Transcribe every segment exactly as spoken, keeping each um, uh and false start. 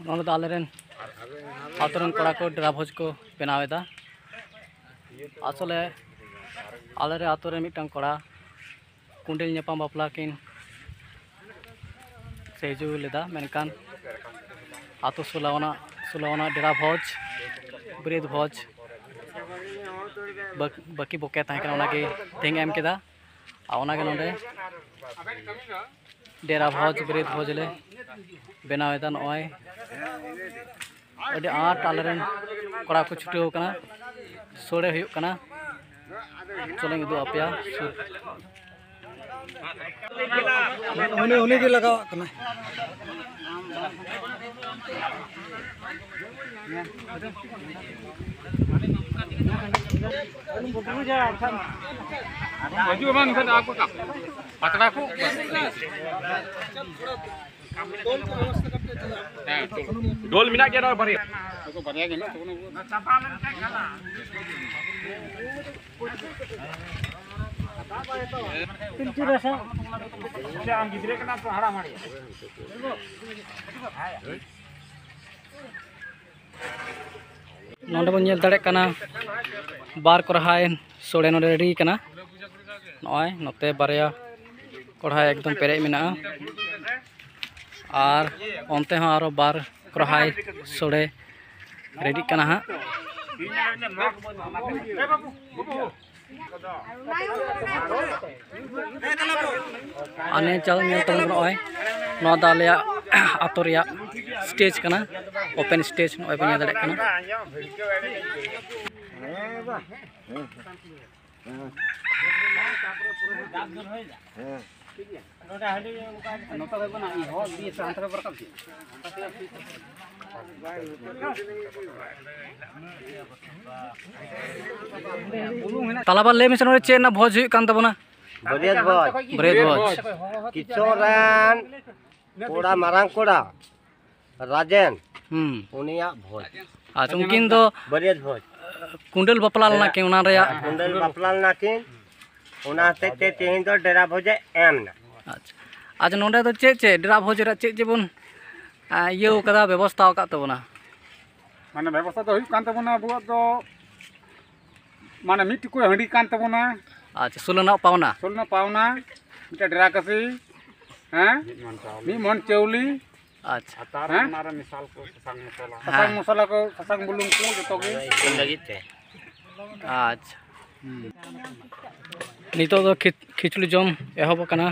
ᱱᱚᱰᱮ ᱫᱚ ᱟᱞᱮᱨᱮᱱ ᱟᱛᱳ ᱨᱮᱱ ᱠᱚᱲᱟ ᱠᱚ ᱰᱮᱨᱟ ᱵᱷᱚᱡᱽ ᱠᱚ ᱵᱮᱱᱟᱣ ᱮᱫᱟ᱾ ᱟᱥᱚᱞᱮ ᱟᱞᱮᱨᱮᱱ ᱟᱛᱳ ᱨᱮ ᱢᱤᱫᱴᱟᱝ ᱠᱚᱲᱟ ᱠᱚᱸᱰᱮᱞ ᱧᱟᱯᱟᱢ ᱵᱟᱯᱞᱟ ᱠᱤᱱ ᱥᱮᱡᱩ ᱞᱮᱫᱟ, ᱢᱮᱱᱠᱷᱟᱱ ᱟᱛᱳ ᱥᱳᱞᱳ ᱟᱱᱟᱜ ᱥᱳᱞᱳ ᱟᱱᱟᱜ ᱰᱮᱨᱟ ᱵᱷᱚᱡᱽ, ᱵᱟᱹᱨᱭᱟᱹᱛ ᱵᱷᱚᱡᱽ ᱵᱟᱹᱠ- ᱵᱟᱹᱠᱤ ᱵᱚᱠᱮ ᱛᱟᱦᱮᱸ ᱠᱟᱱᱟ, ᱚᱱᱟᱜᱮ ᱛᱮᱦᱮᱧ ᱮᱢ ᱠᱮᱫᱟ᱾ ᱟᱨ ᱚᱱᱟᱜᱮ ᱱᱚᱰᱮ ᱰᱮᱨᱟ ᱵᱷᱚᱡᱽ, ᱵᱟᱹᱨᱭᱟᱹᱛ ᱵᱷᱚᱡᱽ ᱞᱮ ᱵᱮᱱᱟᱣ ᱮᱫᱟ᱾ ᱱᱚᱜᱼᱚᱭ ᱟᱹᱰᱤ ᱟᱸᱴ ᱟᱞᱮᱨᱮᱱ ᱠᱚᱲᱟ ᱠᱚ ᱪᱷᱩᱴᱟᱹᱣ ᱠᱟᱱᱟ, ᱥᱳᱲᱮ ᱦᱩᱭᱩᱜ ᱠᱟᱱᱟ᱾ ᱪᱚᱞᱚᱧ ᱩᱫᱩᱜ ᱟᱯᱮᱭᱟ ᱥᱩᱨ᱾ ᱩᱱᱤ ᱩᱱᱤ ᱜᱮ ᱞᱟᱜᱟᱣᱟᱜ ᱠᱟᱱᱟᱭ᱾ ᱦᱤᱡᱩᱜ ᱵᱟᱝ ᱮᱱᱠᱷᱟᱱ ᱟᱠᱚ ᱥᱟᱵ ᱯᱟᱛᱲᱟ ᱠᱚ᱾ ᱦᱮᱸ, ᱰᱷᱳᱞ ᱢᱮᱱᱟᱜ ᱜᱮᱭᱟ ᱱᱚᱣᱟ ᱵᱟᱨᱭᱟ᱾ ᱵᱟᱨᱭᱟ ᱜᱮ ᱢᱮᱱᱟᱜ ᱛᱟᱵᱚᱱᱟ᱾ ᱯᱤᱞᱪᱩ ᱨᱟᱥᱟ᱾ ᱟᱪᱪᱷᱟ, ᱟᱢ ᱜᱤᱫᱽᱨᱟᱹ ᱠᱟᱱᱟᱢ ᱛᱚ, ᱦᱟᱲᱟᱢ ᱦᱟᱲᱤ᱾ ᱱᱚᱰᱮ ᱵᱚᱱ ᱧᱮᱞ ᱫᱟᱲᱮᱭᱟᱜ ᱠᱟᱱᱟ, ᱵᱟᱨ ᱠᱚᱨᱦᱟᱭ ᱥᱳᱲᱮ ᱱᱚᱰᱮ ᱨᱮᱰᱤ ᱠᱟᱱᱟ᱾ ᱱᱚᱜᱼᱚᱭ ᱱᱚᱛᱮ ᱵᱟᱨᱭᱟ ᱠᱚᱲᱦᱟᱭ ᱮᱠᱫᱚᱢ ᱯᱮᱨᱮᱡ ᱢᱮᱱᱟᱜᱼᱟ, ᱟᱨ ᱚᱱᱛᱮ ᱦᱚᱸ ᱟᱨᱚ ᱵᱟᱨ ᱠᱚᱨᱦᱟᱭ ᱥᱳᱲᱮ ᱨᱮᱰᱤᱜ ᱠᱟᱱᱟ ᱦᱟᱸᱜ᱾ ᱟᱨ ᱱᱤᱭᱟᱹ ᱪᱟᱞ ᱧᱮᱞ ᱛᱟᱵᱚᱱ ᱯᱮ, ᱱᱚᱜᱼᱚᱭ ᱱᱚᱣᱟ ᱫᱚ ᱟᱞᱮᱭᱟᱜ ᱟᱛᱳ ᱨᱮᱭᱟᱜ ᱥᱴᱮᱡᱽ ᱠᱟᱱᱟ, ᱳᱯᱮᱱ ᱥᱴᱮᱡᱽ, ᱱᱚᱜᱼᱚᱭ ᱯᱮ ᱧᱮᱞ ᱫᱟᱲᱮᱭᱟᱜ ᱠᱟᱱᱟ᱾ ᱛᱟᱞᱟᱵᱟ, ᱞᱟᱹᱭ ᱢᱮᱥᱮ, ᱱᱚᱰᱮ ᱪᱮᱫ ᱨᱮᱱᱟᱜ ᱵᱷᱚᱡᱽ ᱦᱩᱭᱩᱜ ᱠᱟᱱ ᱛᱟᱵᱚᱱᱟ? ᱵᱟᱹᱨᱭᱟᱹᱛ ᱵᱷᱚᱡᱽ᱾ ᱵᱟᱹᱨᱭᱟᱹᱛ ᱵᱷᱚᱡᱽ᱾ ᱠᱤᱥᱳᱨ ᱨᱮᱱ ᱠᱚᱲᱟ, ᱢᱟᱨᱟᱝ ᱠᱚᱲᱟ ᱨᱟᱡᱮᱱ, ᱦᱩᱸ᱾ ᱩᱱᱤᱭᱟᱜ ᱵᱷᱚᱡᱽ᱾ ᱟᱪᱪᱷᱟ, ᱩᱱᱠᱤᱱ ᱫᱚ ᱵᱟᱹᱨᱭᱟᱹᱛ ᱵᱷᱚᱡᱽ᱾ ᱠᱩᱸᱰᱟᱹᱞ ᱵᱟᱯᱞᱟ ᱞᱮᱱᱟ ᱠᱤᱱ, ᱚᱱᱟ ᱨᱮᱭᱟᱜ ᱠᱩᱸᱰᱟᱹᱞ ᱵᱟᱯᱞᱟ ᱞᱮᱱᱟ ᱠᱤᱱ, ᱚᱱᱟ ᱦᱚᱛᱮᱡ ᱛᱮ ᱛᱮᱦᱮᱧ ᱫᱚ ᱰᱮᱨᱟ ᱵᱷᱚᱡᱮ ᱮᱢ ᱮᱱᱟ᱾ ᱟᱪᱪᱷᱟ, ᱟᱪᱪᱷᱟ, ᱱᱚᱰᱮ ᱫᱚ ᱪᱮᱫ ᱪᱮᱫ ᱰᱮᱨᱟ ᱵᱷᱚᱡᱽ ᱨᱮ ᱪᱮᱫ ᱪᱮᱫ ᱵᱚᱱ ᱤᱭᱟᱹ ᱠᱟᱫᱟ, ᱵᱮᱵᱚᱥᱛᱷᱟ ᱟᱠᱟᱫ ᱛᱟᱵᱚᱱᱟ? ᱢᱟᱱᱮ ᱵᱮᱵᱚᱥᱛᱷᱟ ᱫᱚ ᱦᱩᱭᱩᱜ ᱠᱟᱱ ᱛᱟᱵᱚᱱᱟ, ᱟᱵᱚᱣᱟᱜ ᱫᱚ ᱢᱟᱱᱮ ᱢᱤᱫ ᱴᱩᱠᱩᱡ ᱦᱟᱺᱰᱤ ᱠᱟᱱ ᱛᱟᱵᱚᱱᱟ᱾ ᱟᱪᱪᱷᱟ, ᱥᱳᱞᱳ ᱨᱮᱱᱟᱜ ᱯᱟᱣᱱᱟ᱾ ᱥᱳᱞᱳ ᱨᱮᱱᱟᱜ ᱯᱟᱣᱱᱟ, ᱢᱤᱫᱴᱮᱱ ᱰᱮᱨᱟ ᱠᱟᱹᱥᱤ, ᱦᱮᱸ, ᱢᱤᱫ ᱢᱚᱱ ᱪᱟᱣᱞᱮ᱾ ᱟᱪᱪᱷᱟ᱾ ᱟᱨ ᱦᱮᱸ? ᱚᱱᱟᱨᱮ ᱢᱮᱥᱟᱞ ᱠᱚ ᱥᱟᱥᱟᱝ ᱢᱚᱥᱞᱟ᱾ ᱥᱟᱥᱟᱝ ᱦᱮᱸ᱾ ᱢᱚᱥᱞᱟ ᱠᱚ, ᱥᱟᱥᱟᱝ ᱵᱩᱞᱩᱝ ᱠᱚ, ᱡᱚᱛᱚ ᱜᱮ᱾ ᱤᱥᱤᱱ ᱞᱟᱹᱜᱤᱫ ᱛᱮ᱾ ᱟᱪᱪᱷᱟ᱾ ᱱᱤᱛᱚᱜ ᱫᱚ ᱠᱷᱤᱪ-, ᱠᱷᱤᱪᱩᱲᱤ ᱡᱚᱢ ᱮᱦᱚᱵ ᱟᱠᱟᱱᱟ᱾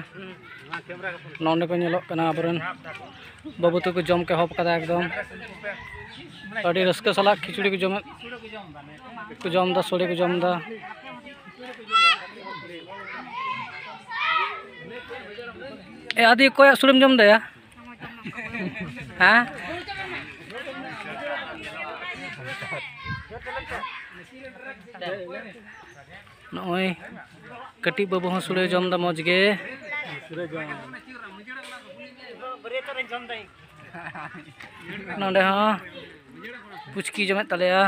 ᱱᱚᱸᱰᱮ ᱠᱚ ᱧᱮᱞᱚᱜ ᱠᱟᱱᱟ ᱟᱵᱚᱨᱮᱱ ᱵᱟᱹᱵᱩ ᱛᱟᱠᱚ ᱡᱚᱢ ᱠᱚ ᱮᱦᱚᱵ ᱟᱠᱟᱫᱟ ᱮᱠᱫᱚᱢ᱾ ᱟᱹᱰᱤ ᱨᱟᱹᱥᱠᱟᱹ ᱥᱟᱞᱟᱜ ᱠᱷᱤᱪᱩᱲᱤ ᱠᱚ ᱡᱚᱢᱮᱫ, ᱠᱚ ᱡᱚᱢ ᱮᱫᱟ, ᱥᱚᱲᱮ ᱠᱚ ᱡᱚᱢ ᱮᱫᱟ᱾ ᱮ ᱟᱫᱤ, ᱚᱠᱚᱭᱟᱜ ᱥᱚᱲᱮᱢ ᱡᱚᱢ ᱮᱫᱟ ᱭᱟ? ᱦᱮᱸ? ᱱᱚᱜᱼᱚᱭ ᱠᱟᱹᱴᱤᱡ ᱵᱟᱹᱵᱩ ᱦᱚᱸ ᱥᱚᱲᱮ ᱡᱚᱢ ᱮᱫᱟ ᱢᱚᱡᱽ ᱜᱮ᱾ ᱱᱚᱸᱰᱮ ᱦᱚᱸ ᱯᱩᱪᱠᱤ ᱡᱚᱢᱮᱫ ᱛᱟᱞᱮᱭᱟ᱾